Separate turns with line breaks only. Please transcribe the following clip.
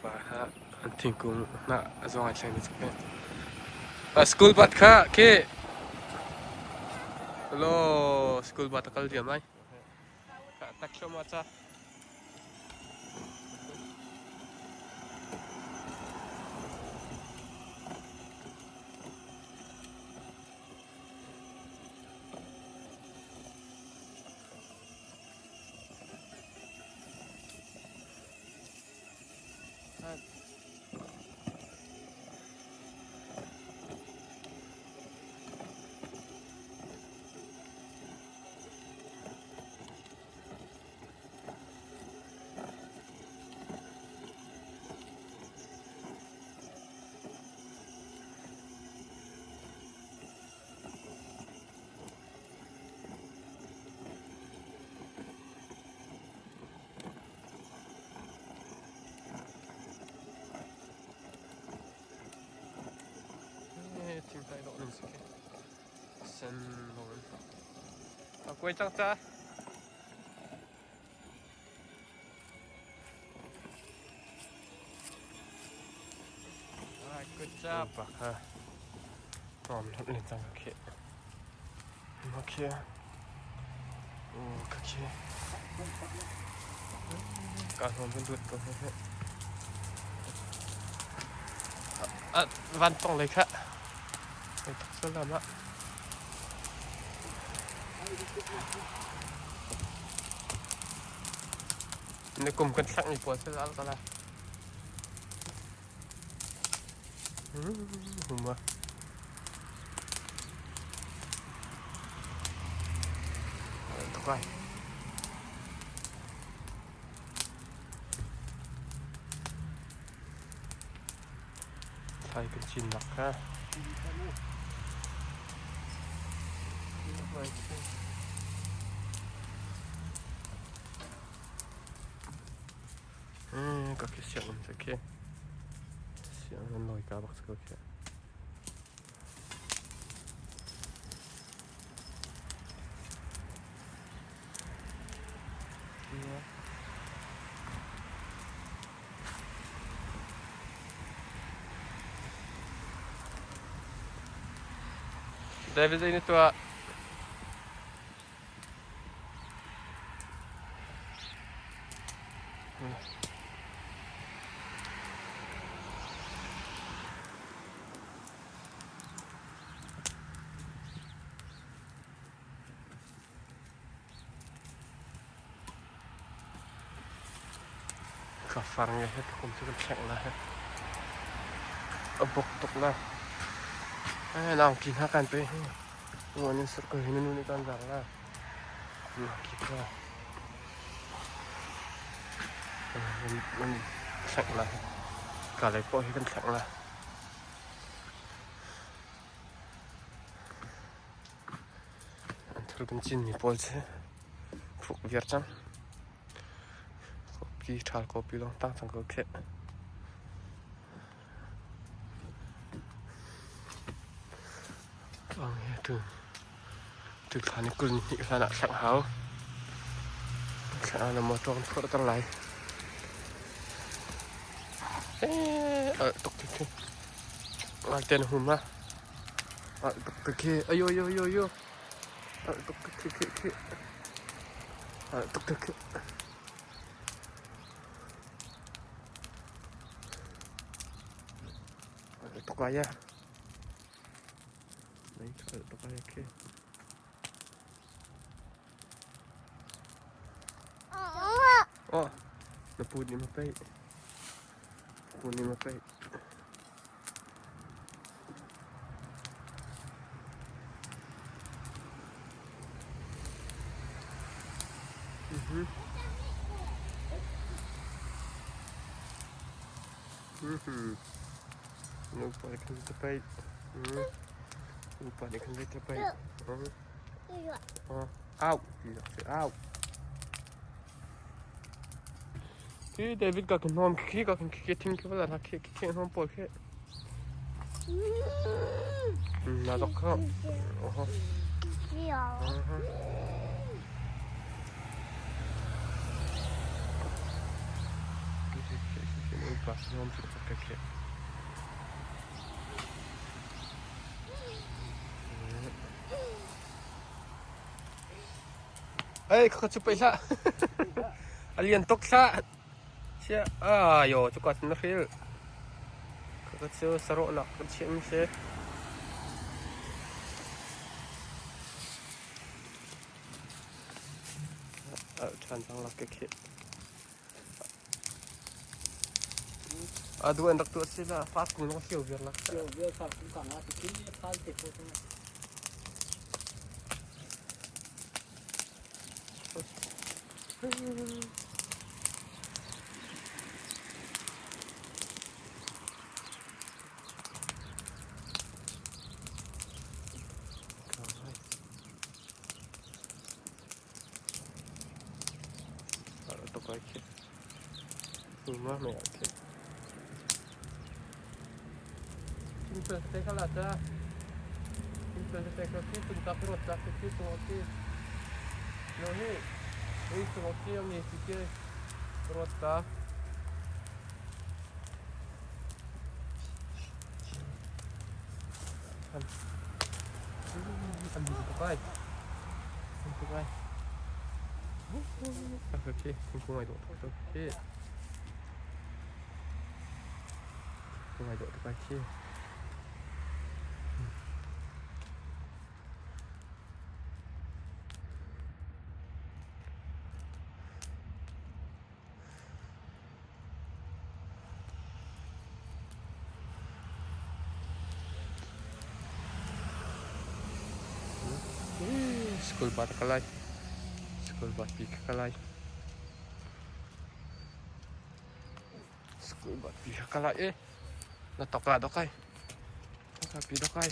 Pa kha an thingkung hnah a zuang ai thleng dih cang hih. School bus kha khi. Hello, school bus a kal diam ai. Tak thluahmah ca. Thingtlai dawh nan si khi. Sen lo in. A kuai cang ca. Alright, good job. Bak ha. Rom len cang ka khi. Ma khi. Ka khi. Ka hnawm kan duat ko he. Van tong lei kha. Tak salam ah. Na kum kan thlak mi pawl sal al kala. Huma. Tukai. Thlai kan cinnak kha. Ka khi sianginn cu khi. Sianginn nawi ka bak cu khi. David zei na tuah? Ka far nge he tukum cu kan thleng la he. A bok tuk la. Eh nang ki hna kan pe hi. Ngon in sur ko hi nu nih kan zar la. Ki kha. Kan thleng la. Ka lei pawh hi kan thleng la. Anthur kan cinmi pawl cu phuk viar cang. Kawpi ṭhal kawpi lawng tang cang ko kheh. Ang hi tu tu thla ni kul ni hnih hlan ah thlangh hau. Thlangh ah na motor an phurh ter lai. Eh, tuk khi. Ngai ten hum ah. Tuk khi. Ayo ayo ayo ayo. Tuk khi khi khi. Tuk khi. Tuk lai ya. Đấy, tuk lai khi. Oh, na pu nih ma pei. Pu nih ma pei. Mhm. Mhm. Nu pa nih khan ta pei. Mhm. Nu pa nih khan ta pei. Mhm. Au, ti au. Khi David ka kan hnom khi ka kan khi thing khi wala khi khi hnom pawl khi. Na dok kha. Oho. Pupa hnawm cu ka khi. Ei, ka cu pei hlah. A lian tuk hlah. Sia, ayo, cu ka na hril. Ka cu sarawhnak kan chiah mi si. Ṭhan cang lak ke khi. A du an rak tuah si la fast kung long sio viar lak.
Sio viar far kung kang a ti phal te ko tu.
Thingkung ai dawh tuk khi. Thingkung ai dawh tuk ai khi. School bus ka lai. School bus pi ka lai. School bus pi ka lai e. Na tok la dokai. Tok pi dokai.